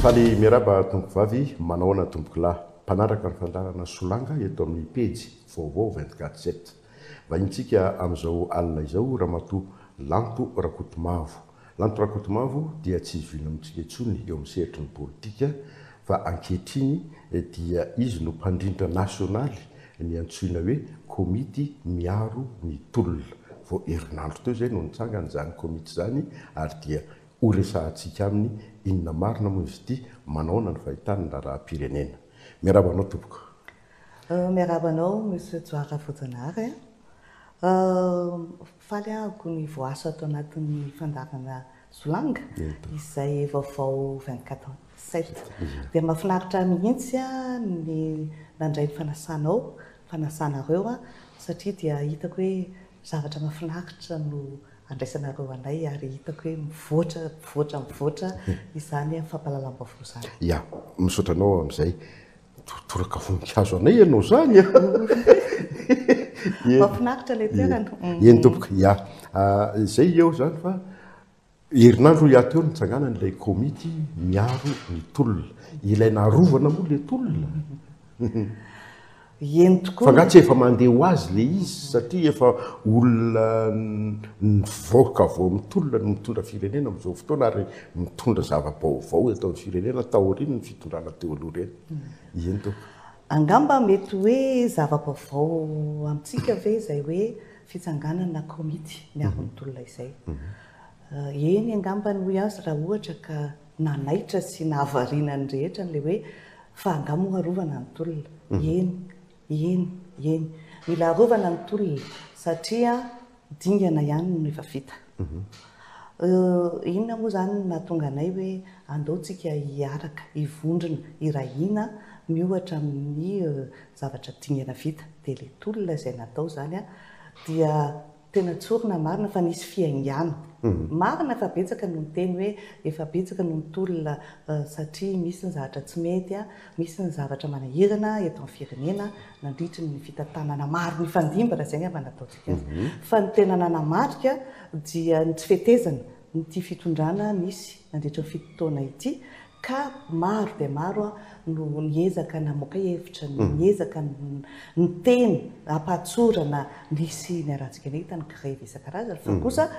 Faly miarahaba tompokovavy, manahoana tompokolahy, mpanaraka ny fandaharana Solanga eto amin'ny pejy vaovao 24 sept. Vahintsika amin'izao alina izao Ramatoa Lanto Rakotomavo. Lanto Rakotomavo dia tsy zohiana amintsika intsony eo amin'ny sehatry ny politika fa ankehitriny dia izy no mpandrindra nasionaly ny antsoina hoe komity miaro ny tolona. Vao herinandro teo izay no nitsangana izany komity izany ary dia horesahantsika aminy inona marina moa izy ity, manahoana ny fahitany ny raharaham-pirenena. Miarahaba anao tompoko. Miarahaba anao Monsieur Johary Ravoajanahary a. Faly ahako ny voaasa ato anatin'ny fandaharana Solanga izay vaovao 24 sept. Dia mahafinaritra ahy mihitsy ny nandray ny fanasanao, fanasanareo satria dia hitako hoe zavatra mahafinaritra no andraisanareo anay ary hitako hoe mivoatra, mivoatra, mivoatra izany fampahalalam-baovao izany. Ya, misaotra anao amin'izay. Toraka voninkazo anay ianao izany a! Mahafinaritra ilay toerana. Eny tompoko, ya. Izay eo izany fa herinandro hoy aho teo nitsanganana ilay komity miaro ny tolona. Ilaina arovana moa ilay tolona? Eny tokoa. Fa angaha tsy efa mandeha ho azy ilay izy satria efa olona nivoaka avy ao amin'ny tolona no mitondra firenena amin'izao fotoana ary mitondra zava-baovao eto amin'ny firenena taorian'ny fitondrana teo aloha ireny. Eny tompoko. Angamba mety hoe zava-baovao amintsika ve izay hoe fitsanganana komity miaro ny tolona izay. Eny angambany hoy aho raha ohatra ka nanaitra sy nahavariana ny rehetra ilay hoe Fa angaha moa arovana ny tolona? Eny, eny, eny. Mila arovana ny tolona satria dingana ihany no efa vita. Inona moa izany no nahatonga anay hoe andao tsika hiaraka, hivondrona, hiray hina miohatra amin'ny zavatra dingana vita. Dia ilay tolona izay natao izany dia Tena tsorina marina fa nisy fiaingàna. Marina fa betsaka no niteny hoe efa betsaka no nitolona satria misy ny zavatra tsy mety, misy ny zavatra manahirana eto amin'ny firenena nandritry ny fitantanana maro nifandimby raha izay angamba no ataontsika azy. Fa ny tena nanamarika dia ny tsy fetezana ity fitondrana nisy nandritry ny fito taona ity Ka maro dia maro no niezaka namoaka hevitra, niezaka niteny am-pahatsorana, nisy niarahantsika nahita ny grevy isan-karazany fa kosa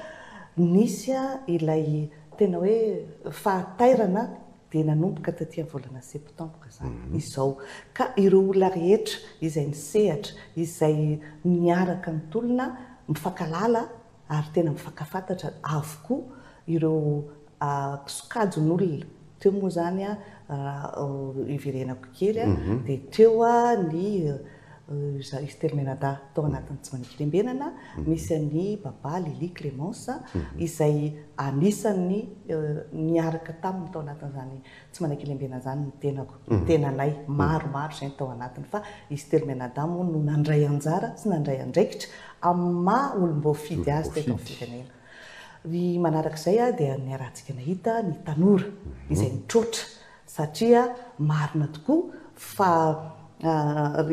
nisy ilay tena hoe fahatairana dia nanomboka taty amin'ny volana septambra izany izao. Ka ireo olona rehetra izay nisehatra, izay niaraka nitolona, mifankahalala ary tena mifankafantatra avokoa ireo sokajin'olona. Teo moa izany raha hiverenako kely dia teo ny izy telo mianadahy tao anatin'ny tsy manaiky lembenana, misy an'i Baba Lily Clémence izay anisan'ny niaraka taminy tao anatin'izany tsy manaiky lembenana izany ny tenako, ny tenanay, maromaro izay ny tao anatiny fa izy telo mianadahy moa no nandray anjara sy nandray andraikitra amin'ny maha olom-boafidy azy teto amin'ny firenena. Ny manarak'izay dia niarahantsika nahita ny tanora izay nitroatra satria marina tokoa fa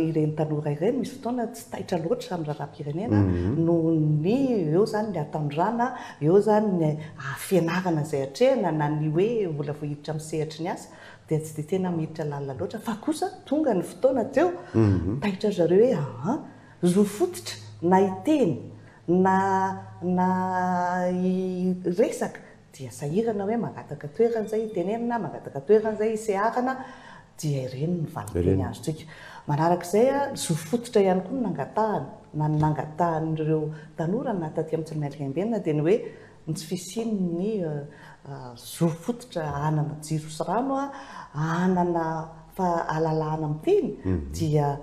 ireny tanora ireny misy fotoana tsy taitra loatra amin'ny raharaham-pirenena noho ny eo izany ny hatanorana, eo izany ny fianarana izay atrehina na ny hoe mbola vao hiditra amin'ny sehatry ny asa dia tsy dia tena miditra lalina loatra fa kosa tonga ny fotoana teo taitra ry zareo hoe aa zo fototra na hiteny na na hiresaka dia sahirana hoe mangataka toerana izay hitenenana, mangataka toerana izay hiseharana, dia ireny ny valin-teny azontsika. Manaraka izay, zo fototra ihany koa no nangatahana, na ny nangatahan'ireo tanora na taty amin'ny Tsirimialikaimbenina dia ny hoe ny tsy fisian'ny zo fototra hanana jiro sy rano, hanana fahalalahana miteny dia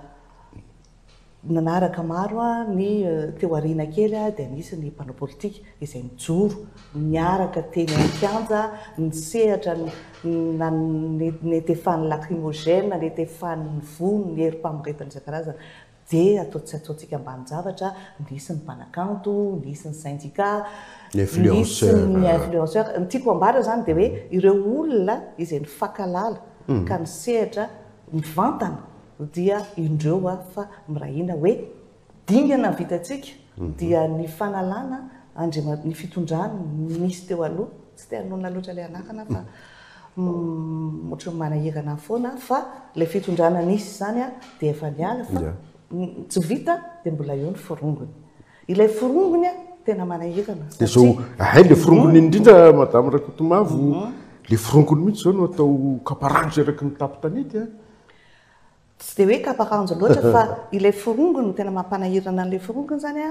Nanaraka maro ny teo aoriana kely dia nisy ny mpanao politika izay nijoro niaraka teny an-kianja nisehatra na netefan'ny lacrymogène, netefan'ny vono, ny herim-pamoretana isan-karazany. Dia atao tsy ataontsika ambanin-javatra, nisy ny mpanakanto, nisy ny sendika, nisy ny influenceur. Ny tiako ambara izany dia hoe ireo olona izay nifankahalala ka nisehatra mivantana dia indreo aho fa mirahina hoe dingana vitantsika dia ny fanalana Andriama ny fitondrany nisy teo aloha, tsy te hanonona loatra ilay anarana aho fa Ohatran'ny manahirana ahy foana fa ilay fitondrana nisy izany dia efa niala fa tsy vita dia mbola eo ny forongony. Ilay forongony tena manahirana satria. Dia izao, hay ilay forongony indrindra Madame Rakotomavo, ilay forongony mihitsy izao no atao kaparanjo eraky ny tampon-tanety a. Tsy dia hoe kaparanjo loatra fa ilay forongony no tena mampanahirana an'ilay forongony izany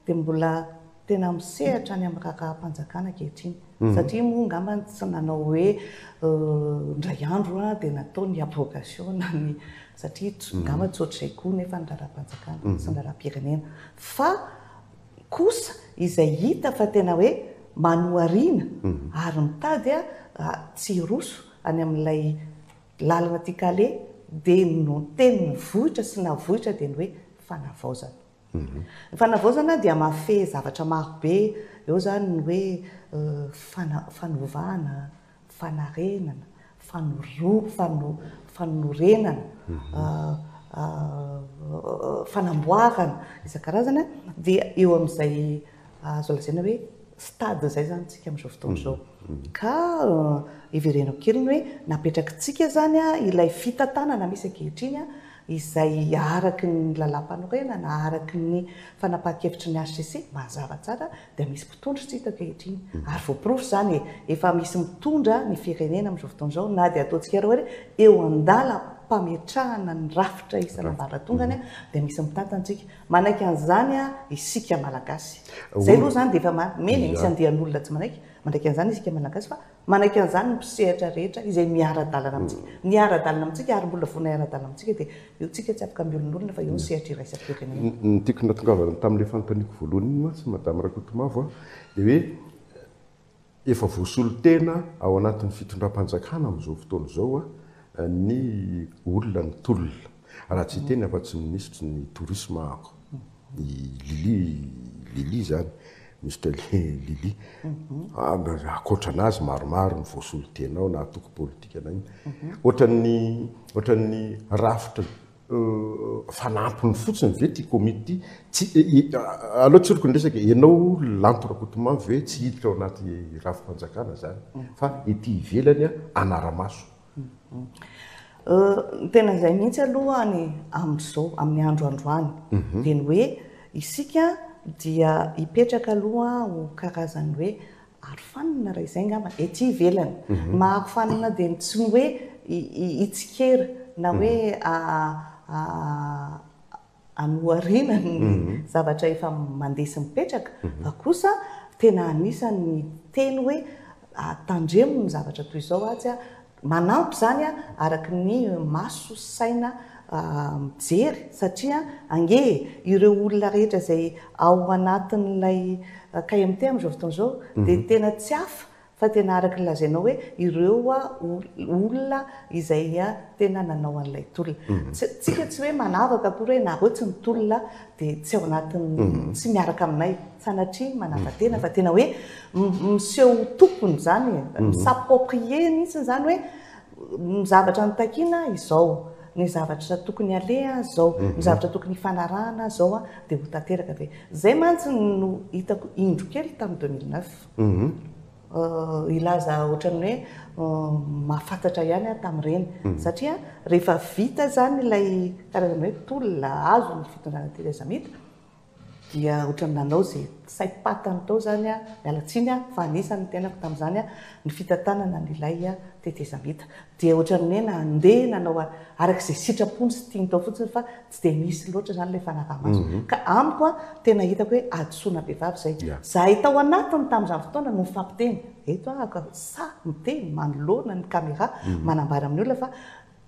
dia mbola tena misehatra any amin'ny raharaham-panjakana ankehitriny. Satria moa angamba tsy nanao hoe indray andro dia natao ny abrogation na ny satria angamba tsy ohatr'izay koa nefa ny raharaham-panjakana sy ny raharaham-pirenena. Fa kosa izay hita fa tena hoe manohariana ary mitady tsy hiroso any amin'ilay Lalana tian-kaleha dia ny teny mivohitra sy navohitra dia ny hoe fanavaozana. Ny fanavaozana dia mahafehy zavatra maro be, eo izany ny hoe fanovana, fanarenana, fanorenana, fanamboarana isan-karazany dia eo amin'izay azo lazaina hoe stade izay izany isika amin'izao fotoana izao. Ka hiverenako kely ny hoe napetrakitsika izany ilay fitantanana misy ankehitriny izay araky ny lalàmpanorenana, araky ny fanapahan-kevitry ny hcc, mazava tsara dia misy mpitondra tsy hita ankehitriny. Ary voaporofo izany e, efa misy mitondra ny firenena amin'izao fotoana izao na dia ataontsika ary hoe eo an-dalam-pametrahana ny rafitra isan'ambaratongany dia misy mitantana isika. Manaiky an'izany isika Malagasy. Izay aloha izany dia efa meny e, misy andian'olona tsy manaiky. Manaiky an'izany isika Malagasy fa manaiky an'izany ny mpisehatra rehetra izay miara-dalana amintsika. Niara-dalana amintsika ary mbola vonona hiara-dalana amintsika dia eo tsika tsy afaka miolonolona fa eo ny sehatra iraisam-pirenena. Ny tiako natongavana tamin'ilay fanontaniako voalohany iny mantsy Madame Rakotomavo a, dia hoe Efa voasolo tena ao anatin'ny fitondram-panjakana amin'izao fotoana izao ny olona nitolona, raha tsy hiteny afa-tsy ny minisitry ny tourisme aho, i Lily, Lily izany, minisitra Lily. Ankoatra an'azy maromaro ny voasolo tena ao na antoko politika na inona. Ohatran'ny, ohatran'ny rafitra Fanampiny fotsiny ve ity komity ity? Tsy, aleo tsoriko ny resaka e, ianao Lanto Rakotomavo ve tsy hiditra ao anaty rafi-panjakana izany fa ety ivelany hanara-maso? Ny tena izay mihitsy aloha ny amin'izao, amin'ny andro androany, dia ny hoe isika dia hipetraka aloha ho karazan'ny hoe Arofanina raha izay angamba, ety ivelany. Ny maha arofanina dia tsy ny hoe hitsikera na hoe hanoharina ny zavatra efa mandeha sy mipetraka fa kosa tena anisan'ny miteny hoe tandremo ny zavatra toy izao atsy Manampy izany araka ny maso sy saina mijery satria ange e, ireo olona rehetra izay ao anatin'ilay KMT amin'izao fotoana izao dia tena tsy hafa fa tena araka ny lazainao hoe ireo olona izay tena nanao an'ilay tolona. Tsika tsy hoe manavaka akory hoe nareo tsy nitolona dia tsy ao anatin'ny, tsy miaraka aminay. Sanatria manava-tena fa tena hoe miseho ho tompony izany e, mi-s'approprier mihitsy izany hoe ny zavatra notakiana izao, ny zavatra tokony haleha izao, ny zavatra tokony hifanarahana izao dia ho tanteraka ve? Izay mantsy no hitako indro kely tamin'ny 2009. Hilaza ohatran'ny hoe mahafantatra ihany aho tamin'ireny satria rehefa vita izany ilay karazana hoe tolona azo ny fitondrana tetezamita, Dia ohatran'ny nanao izay saim-patany tao izany aho, miala tsiny aho fa anisan'ny tenako tamin'izany ny fitantanana an'ilay tetezamita. Dia ohatran'ny hoe nandeha nanao araka izay sitrapony sy tiany tao fotsiny fa tsy dia nisy loatra izany ilay fanaraha-maso. Ka amiko tena hitako hoe hadisoana bevava izay. Izahay tao anatiny tamin'izany fotoana no nifampiteny. Eto aho ka sahy miteny manoloana ny caméra manambara amin'ny olona fa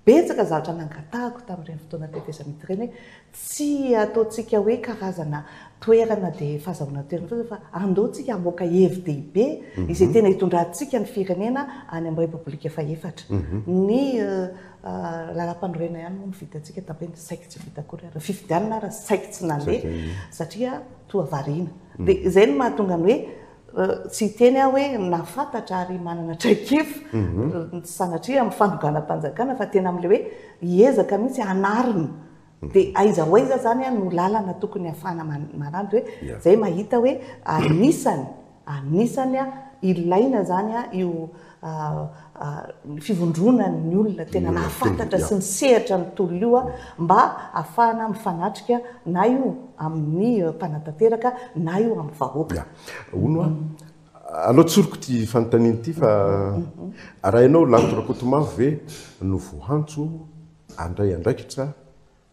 Betsaka ny zavatra nangatahako tamin'ireny fotoana tetezamita ireny hoe tsy ataontsika hoe karazana toerana dia fahazahoana toerana fotsiny fa andao tsika hamoaka hevi-dehibe izay tena hitondrantsika ny firenena any amin'ny Repoblika fahefatra. Ny lalàmpanorenana ihany moa no vitantsika tamin'ireny, saiky tsy vita akory ary. Ny fifidianana ary saiky tsy nandeha satria toa variana. Dia izay no mahatonga ny hoe Tsy hiteny aho hoe nahafantatra ary manana traikefa, sanatria amin'ny fanonganam-panjakana fa tena amin'ilay hoe hiezaka mihitsy hanarina. Dia aiza ho aiza izany no lalana tokony hahafahana manarina hoe izay mahita hoe anisany, anisany ilaina izany io. fivondronan'ny olona tena nahafantatra sy nisehatra ny tolona io mba hahafahana mifanatrika na io amin'ny mpanatanteraka na io amin'ny vahoaka. Ya. Hono hoa, aleo tsoriko ity fanontaniana ity fa raha ianao Lanto Rakotomavo ve no voaantso handray andraikitra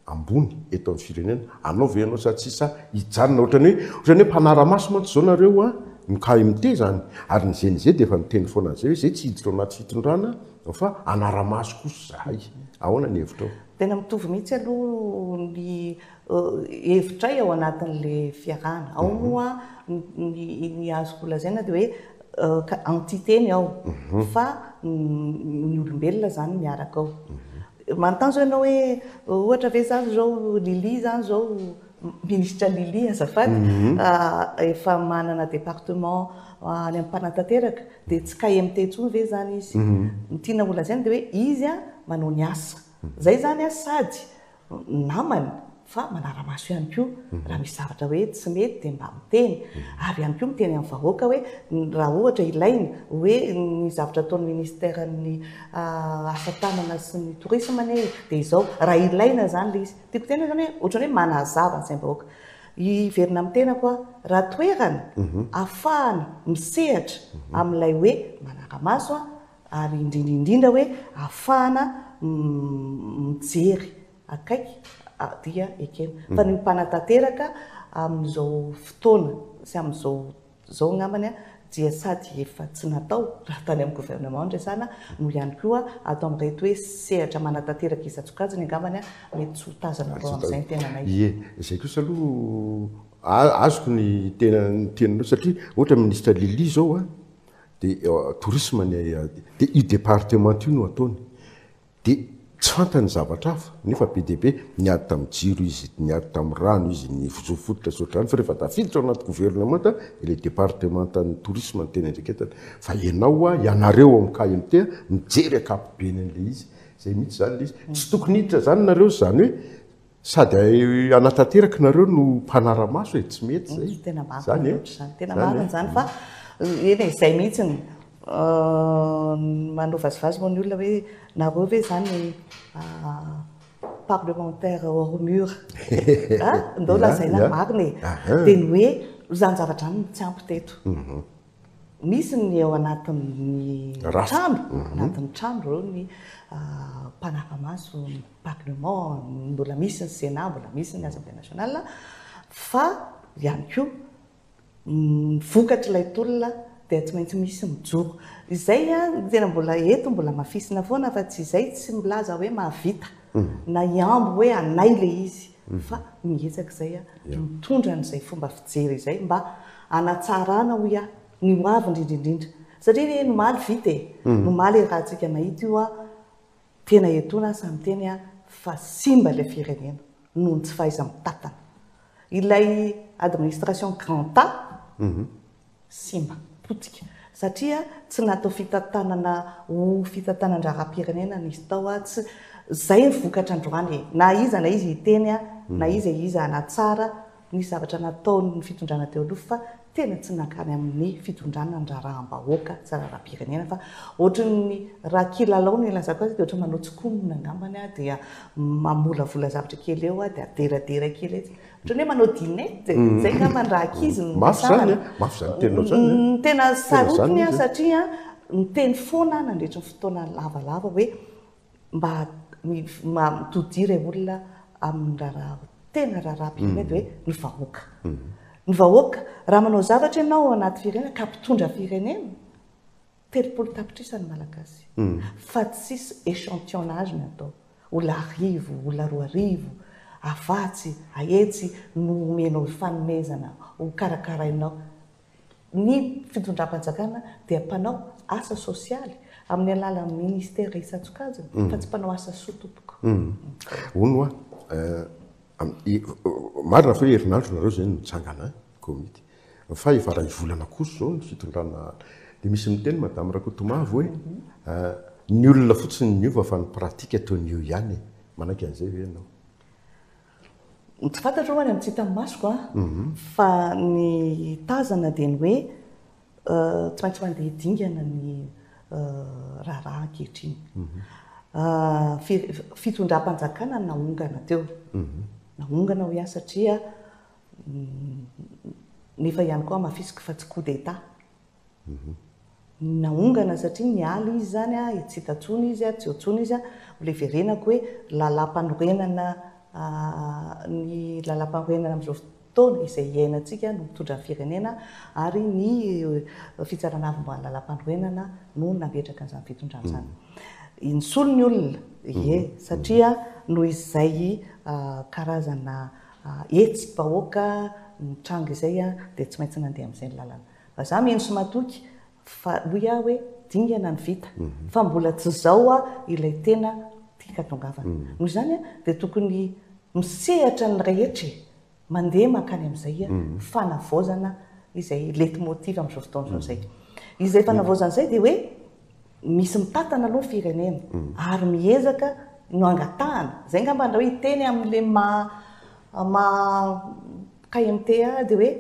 ambony eto amin'ny firenena, anao ve ianao sa tsia sa hijanona ohatran'ny hoe ohatran'ny hoe mpanara-maso mantsy izao nareo an, ny KMT izany, ary ny GNG dia efa niteny foana an'izay hoe izay tsy hiditra ao anaty fitondrana fa hanara-maso kosa izahay. Ahoana ny hevitrao? Tena mitovy mihitsy aloha ny hevitray ao anatin'ilay fiarahana. Ao moa ny azoko lazaina dia hoe entité ny ao fa ny olombelona izany miaraka ao. Manontany zao ianao hoe ohatra ve zany zao Lily zany zao ministra Lily azafady efa manana département any amin'ny mpanatanteraka dia tsy KMT intsony ve zany izy? Ny tiana ho lazaina dia hoe izy manao ny asa. Zay zany sady namany fa manara-maso ihany koa raha misy zavatra hoe tsy mety dia mba miteny ary ihany koa miteny amin'ny vahoaka hoe raha ohatra ilaina hoe ny zavatra ataon'ny ministeran'ny asa tanana sy ny tourisme anie dia izao raha ilaina izany ilay izy. Tiako tenenina izany hoe ohatran'ny hoe manazava ny saim-bahoaka. Hiverina amin'ny tenako aho, raha toerana ahafahana misehatra amin'ilay hoe manara-maso ary indrindra indrindra hoe ahafahana mijery akaiky dia ekena. Fa ny mpanatanteraka amin'izao fotoana sy amin'izao izao angambany dia sady efa tsy natao raha tany amin'ny gouvernement no resahana no ihany koa ato amin'ireto hoe sehatra manatanteraka isan-tsokajiny angambany mety tsy ho tazana atao amin'izay ny tenanay. Ie, izay kosa aloha azoko ny tena ny teninao satria ohatra minisitra Lily izao an, dia tourisme ny dia io département io no ataony. Dia tsy fantany ny zavatra hafa, nefa be dia be, niady tamin'ny jiro izy, niady tamin'ny rano izy, ny zo fototra sy ohatr'izany, fa rehefa tafiditra ao anaty governemanta dia ilay departemantan'ny tourisme no tena iandraiketana. Fa ianao hoa, ianareo ao amin'ny KMT mijery ankapobeny an'ilay izy. Izay mihitsy izany ilay izy. Tsy tokony hiditra izany nareo izany hoe sady hanatanteraka nareo no mpanara-maso e, tsy mety izay. Tena marina loatra izany, tena marina izany fa eny e, izay mihitsy ny manao vazivazy moa ny olona hoe nareo ve izany parlementaire hors mur a, ndao lazaina marina e, dia ny hoe izany zavatra izany no tsy ampy teto. Misy ny ao anatin'ny trano, anatin'ny trano ireo ny mpanara-maso ny parlement, mbola misy ny sénat, mbola misy ny assemblée nationale, fa ihany koa ny vokatr'ilay tolona dia tsy maintsy misy mijoro. Izay tena mbola eto mbola hamafisina foana fa tsy izay tsy milaza hoe mahavita na hihambo hoe anay ilay izy fa miezaka izay mitondra an'izay fomba fijery izay mba hanatsarana hoy aho ny ho avy indrindra indrindra satria anie ny omaly vita e, ny omaly iarahantsika mahita io tena etoana aho sahy miteny fa simba ilay firenena noho ny tsy fahaiza-mitantana ilay administration grand A Simba, potika. Satria tsy natao fitantanana ho fitantanan-draharaham-pirenena nisy tao a, tsy, zay ny vokatra androany e. Na iza na iza hiteny a, na iza iza hanatsara ny zavatra nataon'ny fitondrana teo aloha fa tena tsy nankany amin'ny fitondrana ny raharaham-bahoaka sy raharaham-pirenena fa ohatran'ny raha kilalao no ilazako azy dia ohatran'ny manao tsikomina angambany a, dia mamolavola zavatra kely eo a, dia aderadera kely etsy. Ohatran'ny hoe manao dinette e, zay angamba ny raha ankizy no Mafy zany e, mafy zany teninao zany e. Ny tena sarotiny an, satria niteny foana aho nandritry ny fotoana lavalava hoe mba mitodia ireo olona amin'ny raharaha, tena raharaham-pirenena dia hoe ny vahoaka. Ny vahoaka, raha manao zavatra ianao ao anaty firenena ka mpitondra firenena, 30 tapitrisa ny Malagasy fa tsisy échantillonnage ny atao. Olona arivo, olona 2000, avatsy, ahetsy no omenao fanomezana ho karakarainao. Ny fitondram-panjakana dia mpanao asa sosialy amin'ny alalan'ny ministera isan-tsokajiny fa tsy mpanao asa soa tompoko. Hono hoa, marina fa hoe herinandro nareo izay no nitsangana komity. Fa efa ray volana kosa izao ny fitondrana dia misy miteny Madame Rakotomavo hoe ny olona fotsiny niova fa ny pratique toy ny eo ihany e! Manaiky an'izay ve ianao? Tsy fantatro aloha any amin'ny tsy hitan'ny masoko an, fa ny tazana dia ny hoe tsy maintsy mandeha dingana ny. raharaha ankehitriny. Fitondram-panjakana naongana teo. Naongana hoy aho satria nefa ihany koa hamafisiko fa tsy coup d'Etat. Naongana satria niala izy izany, tsy hita intsony izy, tsy eo intsony izy. Mbola hiverenako hoe lalàmpanorenana, ny lalàmpanorenana amin'izao fotoana izay iainantsika no mitondra ny firenena ary ny fitsarana avo momba ny lalàmpanorenana no nametraka an'izany fitondrana izany. Nisolo ny olona, ie, satria noho izay karazana hetsi-bahoaka nitranga izay dia tsy maintsy nandeha amin'izay ny lalana. Fa za mino sy matoky fa hoy aho hoe dingana ny vita fa mbola tsy zao ilay tena tian-katongavana. Noho izany dia tokony misehatra ny rehetra e! Mandeha mankany amin'izay fanavaozana izay leitmotiv amin'izao fotoana izao izay. Izay fanavaozana izay dia hoe misy mitantana aloha ny firenena ary miezaka no angatahana. Izay angamba ny hoe hiteny amin'ilay maha maha KMT ahy dia hoe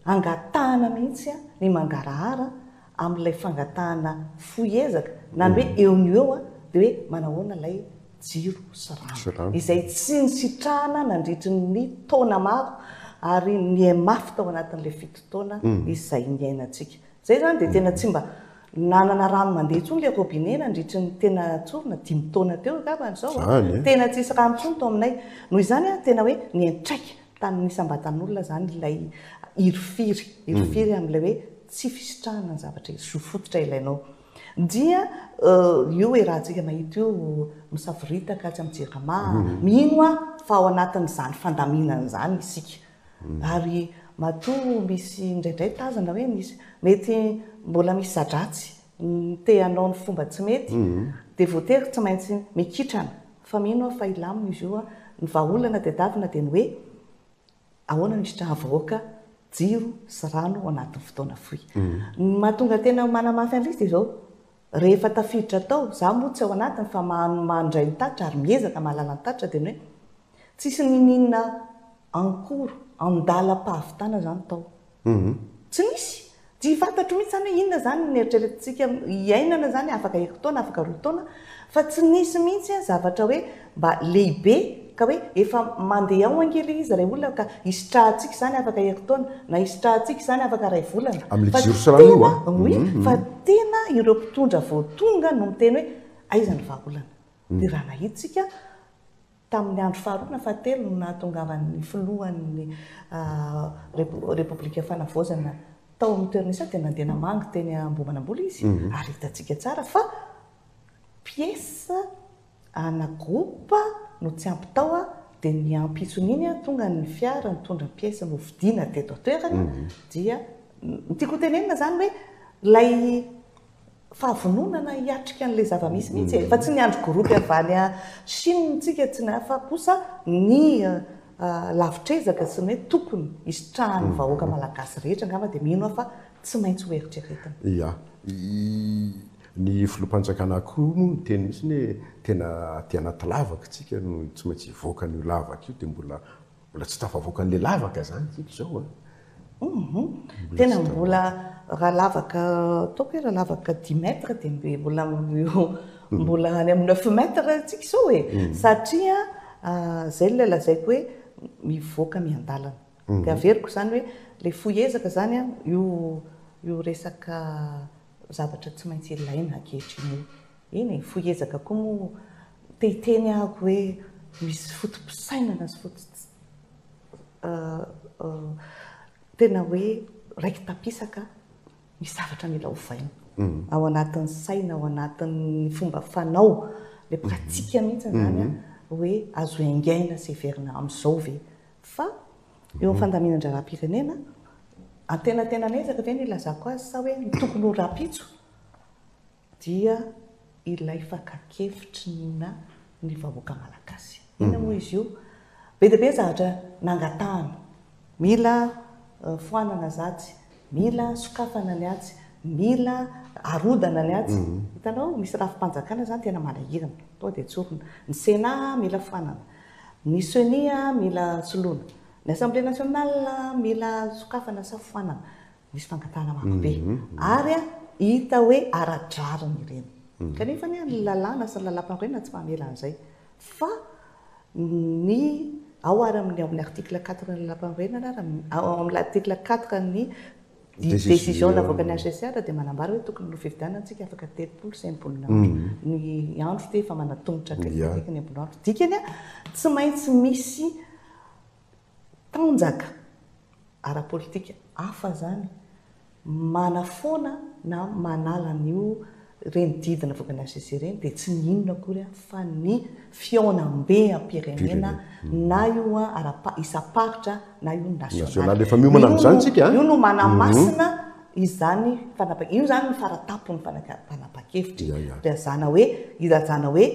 angatahana mihitsy ny mangarahara amin'ilay fangatahana fohy ezaka na ny hoe eo no eo dia hoe manahoana ilay jiro sy rano izay tsy nisitrahana nandritry ny taona maro ary nihamafy tao anatin'ilay fito taona izay niainantsika. Izay izany dia tena tsy mba nanana rano mandeha intsony ilay robinet nandritry ny tena tsorina dimy taona teo angambany izao. Tena tsisy rano intsony tao aminay. Noho izany tena hoe niantraika tamin'ny isam-batan'olona izany ilay hirifiry, hirifiry amin'ilay hoe tsy fisitrahana ny zavatra zo fototra ilainao. Dia io iarahantsika mahita io, misavoritaka atsy amin'ny Jirama, mino aho fa ao anatin'izany fandaminana izany isika. Ary matoa misy indraindray tazana hoe misy, mety mbola misy za-dratsy te hanao ny fomba tsy mety, dia voatery tsy maintsy mikitrana. Fa mino aho fa hilamina izy io. Ny vahaolana tadiavina dia ny hoe ahoana no hisitrahan'ny vahoaka jiro sy rano ao anatin'ny fotoana fohy. Ny mahatonga tena manamafy an'ilay izy dia izao, rehefa tafiditra tao, izaho moa tsy ao anatiny fa mandray ny tatitra ary miezaka mahalala ny tatitra dia ny hoe tsisy niniana en cours, an-dalam-pahavitana izany tao. Tsy nisy. Tsy fantatro mihitsy izany hoe inona izany ny eritreretintsika hiainana izany afaka herintaona, afaka roa taona, fa tsy nisy mihitsy zavatra hoe mba lehibe ka hoe efa mandeha ao ange ilay izy ray olona ka hisitrahantsika izany afaka herintaona na hisitrahantsika izany afaka iray volana. Amin'ilay Fa jiro sy rano io tena, an? oui, fa tena ireo mpitondra vao tonga no miteny hoe aiza ny vahaolana. Dia raha nahita isika Tamin'ny andro faharoa na fahatelo no nahatongavan'ny filohan'ny Repoblika Fanavaozana tao amin'ny toerana nisy azy dia nandeha namangy teny Ambohimanambola izy ary hitantsika tsara fa pièce ana groupe no tsy ampy tao dia ny ampitson'iny tonga ny fiara nitondra pièce novidiana teto an-toerana dia ny tiako hotenenina izany hoe ilay fahavononana hiatrika an'ilay zava-misy mihitsy e! Fa tsy niandry groupe avy any Chine tsika tsy ny fa kosa ny lavitr'ezaka sy ny hoe tokony hisitrahan'ny vahoaka malagasy rehetra angamba dia mino aho fa tsy maintsy ho eritreretina. Ia. Ny filoham-panjakana koa moa niteny mihitsy hoe tena aty anaty lavaka tsika no tsy maintsy hivoaka an'io lavaka io dia mbola Mbola tsy tafavoaka an'ilay lavaka izany tsika izao an. Hum tena mbola raha lavaka ataoko hoe raha lavaka dix mètres dia mbola mbola any amin'ny neuf mètres tsika izao e. Satria izay ilay lazaiko hoe mivoaka miandalana. Dia averiko izany hoe ilay fohy ezaka izany an, io io resaka zavatra tsy maintsy ilaina ankehitriny io. Eny e, fohy ezaka koa moa te hiteny ahako hoe misy foto-pisainana sy foto tena hoe raiki-tapisaka misy zavatra mila ovaina ao anatin'ny saina, ao anatin'ny fomba fanao, ilay pratique mihitsy izany an, hoe azo haingaina sy heverina amin'izao ve? Fa eo amin'ny fandaminan-draharaham-pirenena, antenatenan'ezaka ve no ilazako azy sa hoe ny tokony ho rahampitso? dia ilay fakan-kevitry ny ny vahoaka malagasy. Inona moa izy io? Be dia be ny zavatra nangatahana. Mila foanana zatsy, mila sokafana ny atsy, mila arodana ny atsy. Hitanao, misy rafi-panjakana izany tena manahirana. Tonga dia tsorina. Ny Sénat mila foanana. Ny Ceni mila soloina. Ny Assemblée nationale mila sokafana sa foanana. Misy fangatahana maro be. Ary. hita hoe ara-drariny ireny. Kanefa anie ny lalàna sy ny lalàmpanorenana tsy mamela an'izay. Fa ny ao ary amin'ny ao amin'ny article quatre ny lalàmpanorenana ary ao amin'ny article quatre ny décision navoakan'ny HCR dia manambara hoe tokony ho fifidianana isika afaka 60 andro. Ny andro dia efa manatomotra akaikikaiky ny 60 andro. Dikany tsy maintsy misy tanjaka ara-politika hafa izany manafoana na manala an'io ireny didy navoakan'ny HCC ireny dia tsy ny inona akory fa ny fihaonambem-pirenena na io ara isam-paritra na io nasionaly. Efa miomana amin'izany isika an! Io no manamasina izany fanapa-, io izany no faratampon'ny fanapahan-kevitra ilazana hoe, ilazana hoe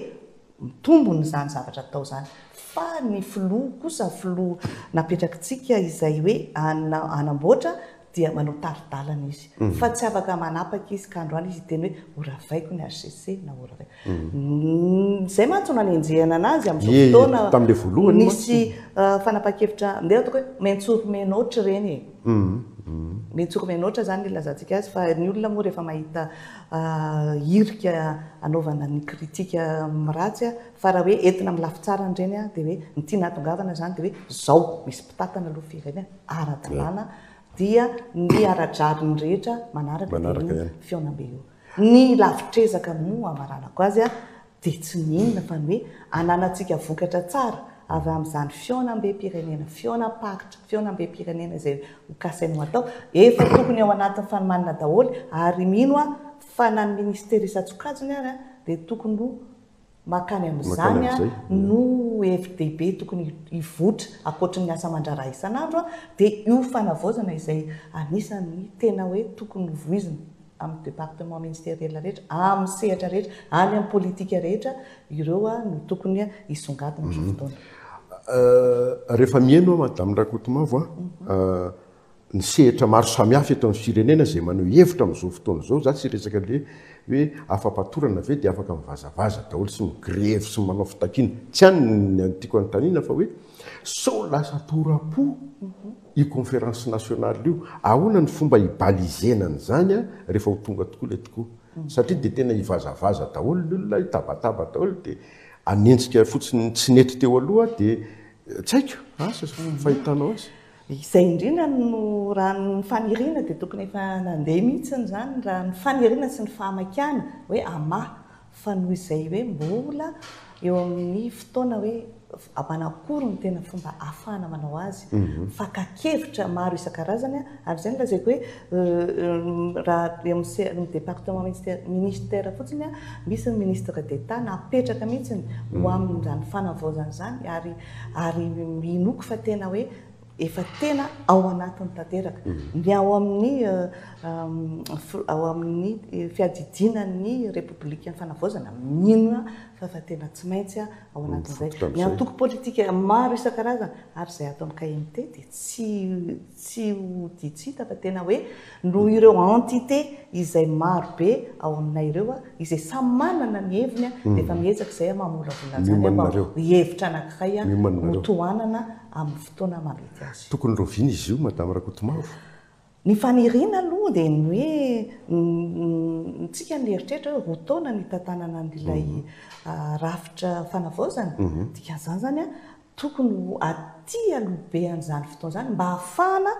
Mitombona izany zavatra atao izany. Fa ny filoha kosa, filoha napetrakitsika izay hoe hanamboatra dia manao tari-dalana izy. Fa tsy afaka manapaka izy ka androany izy hiteny hoe horavaiko ny HCC na horavaiko. Izay mantsy no nanenjehana anazy amin'izao fotoana. Nisy fanapahan-kevitra, ndeha ataoko hoe mentsory menotra ireny e. Mentsory menotra izany no ilazantsika azy fa ny olona moa rehefa mahita hirika hanaovana ny critique ratsy fa raha hoe entina amin'ny lafy tsarany ireny dia hoe ny tiana hahatongavana izany dia hoe izao misy mpitantana aloha firenena ara-dalàna dia ny ara-drariny rehetra manaraka dia io fihaonambe io. Ny lavitr'ezaka moa hamaranako azy dia tsy ny inona fa ny hoe ananantsika vokatra tsara avy amin'izany fihaonambem-pirenena, fihaonam-paritra, fihaonambem-pirenena izay ho kasaina ho atao, efa tokony ao anatin'ny fanomanana daholo ary mino aho fa na ny ministera isan-tsokajiny ary dia tokony ho mankany amin'izany no hevi-dehibe tokony hivoitra ankoatry ny asa aman-draharaha isan'andro dia io fanavaozana izay anisan'ny tena hoe tokony ho voizina. amin'ny département ministériel rehetra, amin'ny sehatra rehetra, any amin'ny politika rehetra, ireo no tokony hisongadina amin'izao fotoana. Rehefa mihaino aho Madame Rakotomavo a, ny sehatra maro samihafa eto amin'ny firenena izay maneho hevitra amin'izao fotoana izao, za tsy hiresaka le hoe afa-patorana ve dia afaka mivazavaza daholo sy migrevy sy manao fitakiana, tsy any ny tiako anontaniana fa hoe sao lasa tora-po io conférence nationale io, ahoana ny fomba hi-baliser-na an'izany rehefa ho tonga tokoa ilay tokoa? Satria dia tena hivazavaza daholo ny olona, hitabataba daholo dia hanenjika fotsiny ny tsy nety teo aloha dia tsy haiko, asa ny fahitanao azy. Izay indrindra no raha ny faniriana dia tokony efa nandeha mihitsy izany raha ny faniriana sy ny fahamaikana hoe hamaha Fa noho izay hoe mbola eo amin'ny fotoana hoe manakory no tena fomba ahafahana manao azy, fakan-kevitra maro isan-karazany, ary izay no lazaiko hoe raha eo amin'ny département ministère fotsiny, misy ny ministre d'Etat napetraka mihitsy ho amin'izany fanavaozana izany ary ary inoako fa tena hoe efa tena ao anatiny tanteraka. Ny ao amin'ny ao amin'ny fiadidiana ny Repoblikan'ny Fanavaozana, mino aho fa efa tena tsy maintsy ao anatin'izay. Ny antoko politika maro isan-karazany ary izay ato amin'ny KMT dia tsy tsy ho tsy hita fa tena hoe noho ireo entité izay maro be ao aminay ireo izay samy manana ny heviny dia efa miezaka izay mamolavola an'izany mba ho hevitra anankiray ho tohanana amin'ny fotoana mahamety azy. Tokony rahoviana izy io Madame Rakotomavo? Ny faniriana aloha dia ny hoe ntsika nieritreritra hoe roa taona ny hitantanana an'ilay rafitra fanavaozana, dikan'izany izany tokony ho aty aloha be an'izany fotoana izany mba hahafahana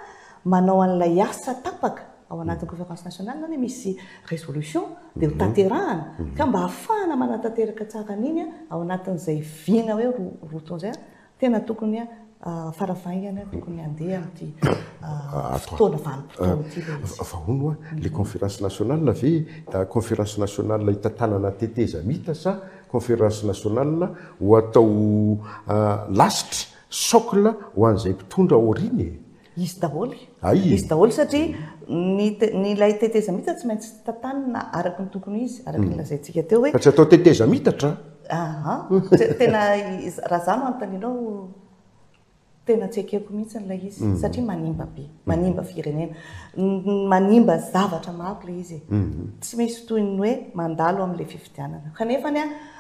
manao an'ilay asa tapaka ao anatin'ny conférence nationale izany misy résolution dia ho tanterahana ka mba hahafahana manatanteraka tsara an'iny ao anatin'izay vina hoe roa taona izay tena tokony farafahaingana tokony handeha amin'ity fotoana vanim-potoana ity ilay izy. Fa hono hoa, ilay conférence nationale ve conférence nationale hitantanana tetezamita sa conférence nationale ho atao lasitra, socle ho an'izay mpitondra aoriana e? Izy daholo. Izy daholo satria ny ny ilay tetezamita tsy maintsy tantanina araka ny tokony ho izy, araka ny lazaintsika teo hoe. Fa tsy atao tetezamitatra. Aha. Tena raha izaho no anontanianao tena tsy ekeko mihitsy ilay izy satria manimba be, manimba firenena, manimba zavatra maro ilay izy e. Tsy misy toy ny hoe mandalo amin'ilay fifidianana. Kanefa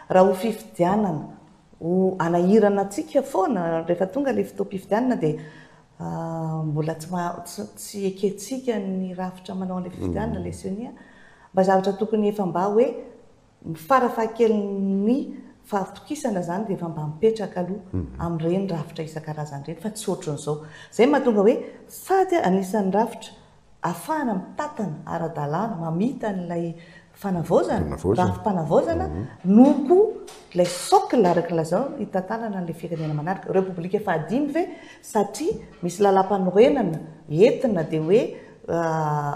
raha ho fifidianana Ho hanahirana antsika foana rehefa tonga ilay fotoam-pifidianana dia mbola tsy tsy ekentsika ny rafitra manao an'ilay fifidianana, ilay ceni. Mba zavatra tokony efa mba hoe ny farafahakelin'ny fahatokisana izany dia efa mba mipetraka aloha amin'ireny rafitra isan-karazany ireny fa tsy ohatran'izao. Izay no mahatonga hoe sady anisan'ny rafitra ahafahana mitantana ara-dalàna, mamita an'ilay fanavaozana, rafi-panavaozana, no koa ilay socle araka ny lazainao hitantanana an'ilay firenena manaraka. Repoblika fahadimy ve satria misy lalàmpanorenana entina dia hoe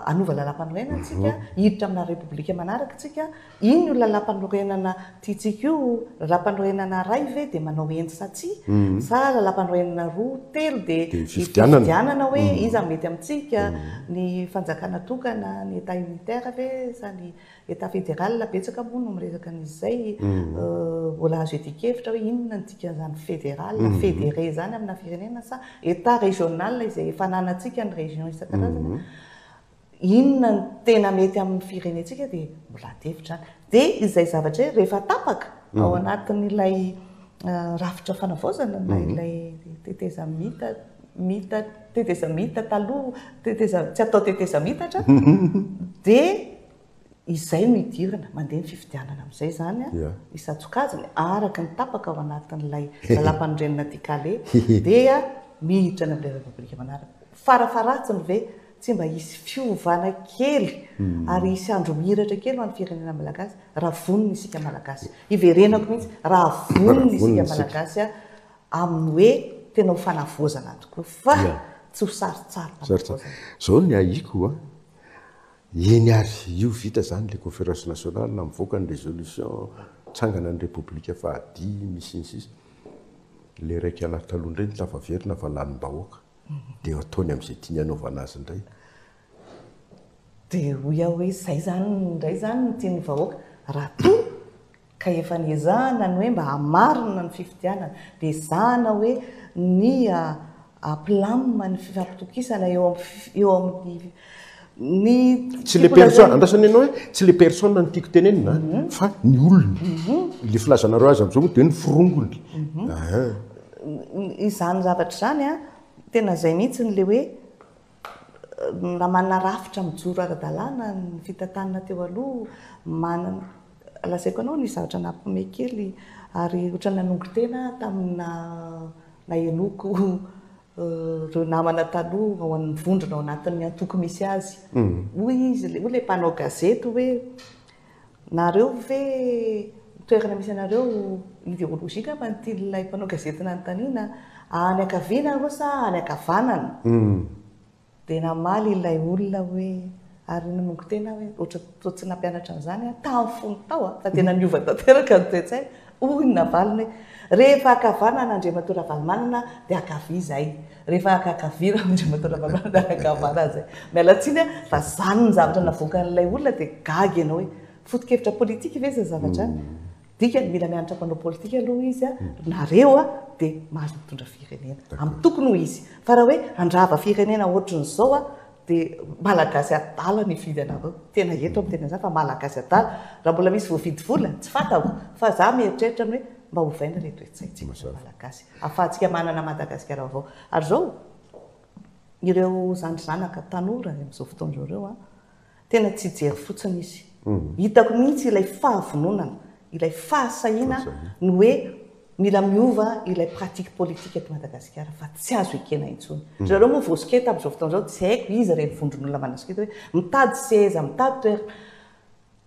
hanova lalàmpanorenana isika, hiditra amina repoblika manaraka isika, Inona io lalàmpanorenana tiantsika io? Lalàmpanorenana iray ve dia manao eny sa tsia? Sa lalàmpanorenana roa, telo dia fifidianana hoe iza no mety amintsika? Ny fanjakana tokana, ny Etat unitaire ve sa ny Etat fédéral? Betsaka moa no miresaka an'izay. Mbola azo iadian-kevitra hoe inona no dikan'izany fédéral, fédéré izany amina firenena sa Etat régional izay efa ananantsika ny région isan-karazany? Inona no tena mety amin'ny firenentsika dia mbola ady hevitra any. Dia izay zavatra izay rehefa tapaka ao anatin'ilay rafitra fanavaozana na ilay tetezamita mita tetezamita taloha teteza tsy atao tetezamitatra dia izay no idirana, mandeha ny fifidianana amin'izay izany isan-tsokajiny araka ny tapaka ao anatin'ilay lalàmpanorenana Dikale dia miditra any amin'ilay Repoblika manaraka. Farafaharatsiny ve tsy mba hisy fiovana kely ary hisy andro mihiratra kely ho an'ny firenena malagasy raha vonona isika malagasy. Hiverenako mihitsy, raha vonona isika malagasy amin'ny hoe tena ho fanavaozana tokoa fa tsy ho sarintsarim-panavaozana. Izao ny ahiako an, eny ary, io vita izany ilay conférence nationale, mivoaka ny résolution, mitsangana ny repoblika fahadimy sy ny sisa, ilay iraika lahy taloha indray no tafaverina fa lanim-bahoaka. Dia ataony amin'izay tiany hanaovana azy indray. Dia hoy aho hoe izay izany indray izany no tian'ny vahoaka. Raha toa ka efa niezahana ny hoe mba hamarina ny fifidianana, dia ezahana hoe ny hampilamina ny fifampitokisana eo amin'ny eo amin'ny ny Tsy le personne, andrasana ianao hoe tsy le personne no tiako tenenina fa ny olona. Ilay filazanareo azy amin'izao moa dia hoe ny forongony. Ahaa. Izany zavatra izany an, tena izay mihitsy ilay hoe raha manana rafitra mijoro ara-dalàna ny fitantanana teo aloha, manana, lazaiko anao nisy zavatra nampihomehy kely ary ohatran'ny nanongo tena aho tamin'ny nahenoako ireo namana taloha ao amin'ny vondrona ao anatin'ny antoko misy azy. Hoy izy, hoy ilay mpanao gazety hoe Nareo ve ny toerana misy anareo idéologie angamba no tian'ilay mpanao gazety nanontaniana, any ankavia nareo sa any ankavanana? Dia namaly ilay olona hoe, ary nanongo tena aho hoe ohatra toa tsy nampianatra an'izany aho tamin'ny fony tao fa tena niova tanteraka ny toe-tsaina, hoy ny navaliny hoe, rehefa ankavanana Andriamatoa Ravalomanana dia ankavia izahay. Rehefa ankavia Andriamatoa Ravalomanana dia ankavanana izay. Miala tsiny aho fa izany ny zavatra navoakan'ilay olona dia gaga ianao hoe foto-kevitra politika ve izay zavatra izany? Dikany mila mianatra mpanao politika aloha izy nareo dia mahazo mitondra firenena amin'ny tokony ho izy. Fa raha hoe handrava firenena ohatran'izao dia malagasy adala ny hifidy anareo. Tena eto aho miteny an'izany fa malagasy adala. Raha mbola misy voavidy vola tsy fantako fa za mieritreritra ny hoe mba ovaina ilay toe-tsaintsika malagasy. Ahafahantsika manana Madagasikara vaovao. Ary izao, ireo zandry zanaka tanora amin'izao fotoana izao ireo an, tena tsy hijery fotsiny izy. Hitako mihitsy ilay fahavononana, ilay fahasahiana ny hoe mila miova ilay pratique politique eto Madagasikara fa tsy azo ekena intsony. Ry zareo moa voasoketa amin'izao fotoana izao, tsy haiko iza ireny vondron'olona manasoketa hoe mitady seza, mitady toerana.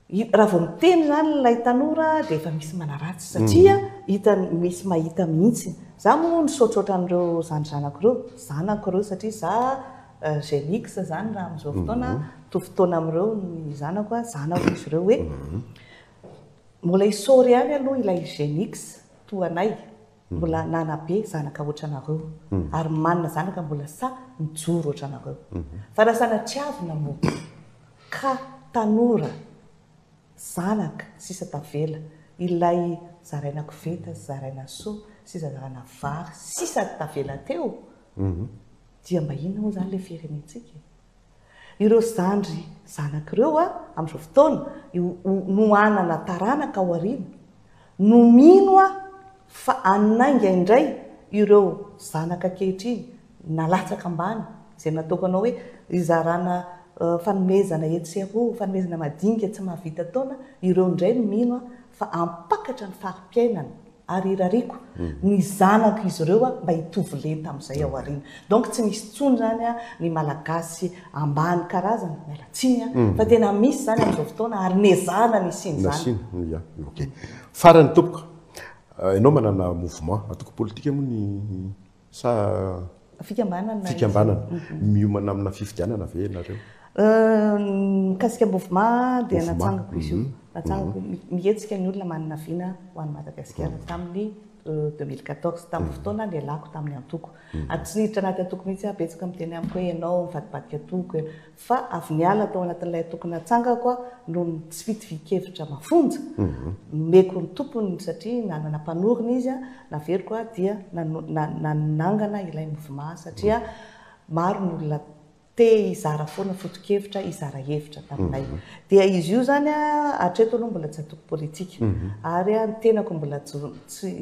Raha vao miteny izany ilay tanora dia efa misy manaratsy satria hitany misy mahita mihitsy. Za moa nisaotra ohatran'ireo zandry zanako ireo, zanako ireo satria za Gen X izany raha amin'izao fotoana, mitovy taona amin'ireo ny zanako, zanako izy ireo hoe mbola isaory ihany aloha ilay Gen X toa anay mbola nanabe zanaka ohatranareo ary manana zanaka mbola sahy mijoro ohatranareo. Fa raha sanatriavina moa Ka tanora, zanaka, sisa tavela, ilay zaraina koveta sy zaraina soa sy zazarana vary sisa tavela teo, dia mba inona moa izany ilay firenentsika e? Ireo zandry zanaka ireo amin'izao fotoana no hanana taranaka ao aoriana, no mino aho fa hanainga indray ireo zanaka ankehitriny nalatsaka ambany, izay nataoko anao hoe izarana. fanomezana etsy sy eroa, fanomezana madinika tsy mahavita taona, ireo indray no mino aho fa hampakatra ny fari-piainana ary irariako ny zanako izy ireo mba hitovy lenta amin'izay ao aoriana. Donc tsy misy intsony izany ny Malagasy ambany karazana, miala tsiny an, fa tena misy izany amin'izao fotoana ary nezahana ny hisian'izany. Nasiana, ya, ok. Farany tompoko, ianao manana mouvement, antoko politika moa ny Sa Fikambanana. Fikambanana. Miomana amina fifidianana ve ianareo? Mikasika mouvement dia natsangako izy io. Natsangako, mihetsika ny olona manana vina ho an'i Madagasikara tamin'ny 2014, tamin'ny fotoana nialako tamin'ny antoko. Ary tsy niditra anaty antoko mihitsy aho, betsaka miteny amiko hoe ianao mivadibadika antoko. Fa avy niala tao anatin'ilay antoko natsangako aho noho ny tsy fitovian-kevitra mafonja, nomeko ny tompony satria nanana mpanorina izy, naveriko aho dia nanangana ilay mouvement satria maro ny olona te hizara foana foto-kevitra, hizara hevitra taminay. Dia izy io izany hatreto aloha mbola tsy antoko politika ary ny tenako mbola tsy,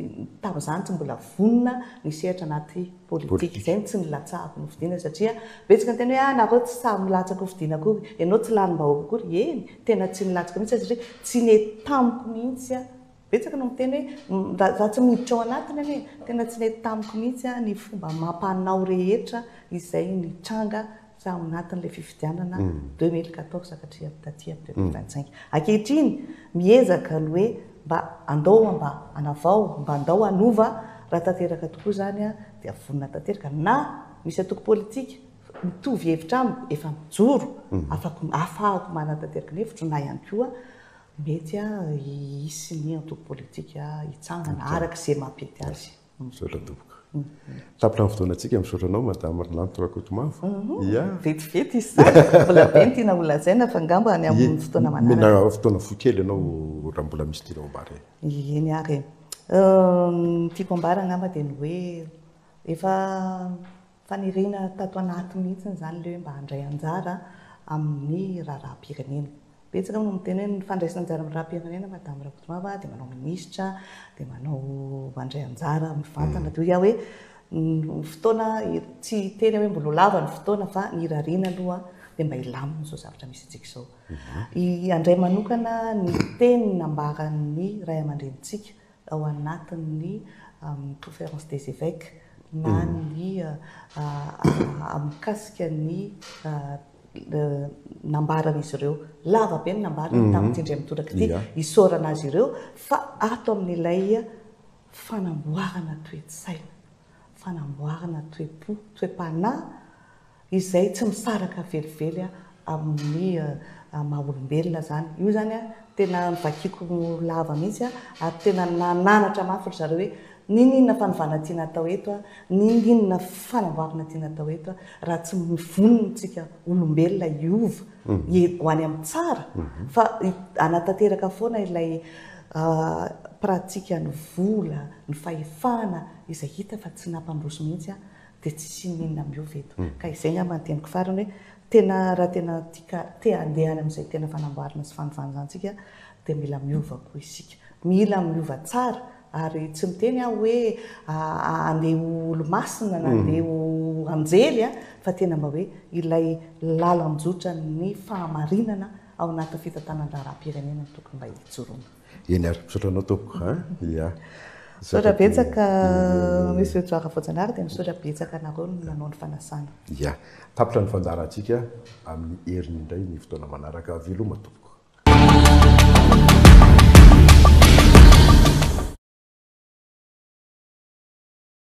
tamin'izany tsy mbola vonona ny hisehatra anaty politika. Izay no tsy nilatsahako nofidina satria betsaka ny teny hoe ah nareo tsy sahy milatsaka hofidina akory, ianao tsy lanim-bahoaka akory. Eny, tena tsy nilatsaka mihitsy aho satria tsy nety tamiko mihitsy aho. Betsaka no miteny hoe raha tsy miditra ao anatiny anie, tena tsy nety tamiko mihitsy aho ny fomba amam-panao rehetra izay nitranga tao anatin'ilay fifidianana 2014 ka hatramin'ny taty amin'ny 2025. Ankehitriny, miezaka ny hoe mba andao mba hanavao, mba andao hanova, raha tanteraka tokoa izany dia vonona tanteraka na misy antoko politika mitovy hevitra amiko efa mijoro, afako ahafahako manatanteraka ny hevitro na ihany koa mety hisy ny antoko politika hitsangana araka izay mampety azy. Misaotra tompoko. Tapitra ny fotoanantsika, misaotra anao Madame Lanto Rakotomavo. Ia. Vetivety izy izany, mbola be ny tiana holazaina fa angamba any amin'ny fotoana manaraka. Omena fotoana fohy kely ianao raha mbola misy tianao ambara e. Eny ary e. Ny tiako ambara angamba dia ny hoe efa faniriana tato anaty mihitsy izany ilay hoe mba handray anjara amin'ny raharaham-pirenena. Betsaka no miteny hoe ny fandraisana anjara amin'ny raharaham-pirenena Madame Rakotomava dia manao minisitra, dia manao mandray anjara mivantana. Dia hoy aho hoe ny fotoana, tsy hiteny aho hoe mbola ho lava ny fotoana fa ny irariana aloha dia mba hilamina izao zavatra misy antsika izao. Handray manokana ny teny nambaran'ny ray aman-drenintsika ao anatin'ny Conférence des Évêques na ny mikasika ny nambaran'izy ireo. Lava be ny nambarany tamin'ity indray mitoraka ity, isaorana azy ireo fa ato amin'ilay fanamboarana toe-tsaina, fanamboarana toe-po, toe-panahy izay tsy misaraka velively amin'ny maha olombelona izany. Io izany tena novakiako lava mihitsy ary tena nananatra mafy ry zareo hoe n'inon'inona fanovana tiana atao eto, n'inon'inona fanamboarana tiana atao eto, raha tsy mivonona isika olombelona hiova ho any amin'ny tsara fa hanatanteraka foana ilay pratique ny vola, ny fahefana izay hita fa tsy nampandroso mihitsy dia tsisy inon'inona miova eto. Ka izay angamba ny teniko farany hoe tena raha tena tia te handeha any amin'izay tena fanamboarana sy fanovana izany isika dia mila miova koa isika. Mila miova tsara ary tsy miteny aho hoe handeha ho olomasina na handeha ho anjely fa tena mba hoe ilay lalan-jotran'ny fahamarinana ao anatin'ny fitantanan-draharaham-pirenena no tokony mba hijoroana. Eny ary, misaotra anao tompoko a! Ia. Misaotra betsaka Monsieur Johara Voajanahary dia misaotra betsaka anareo nanao ny fanasana. Ia. Tapitra ny fandaharantsika amin'ny heriny indray ny fotoana manaraka. Veloma tompoko.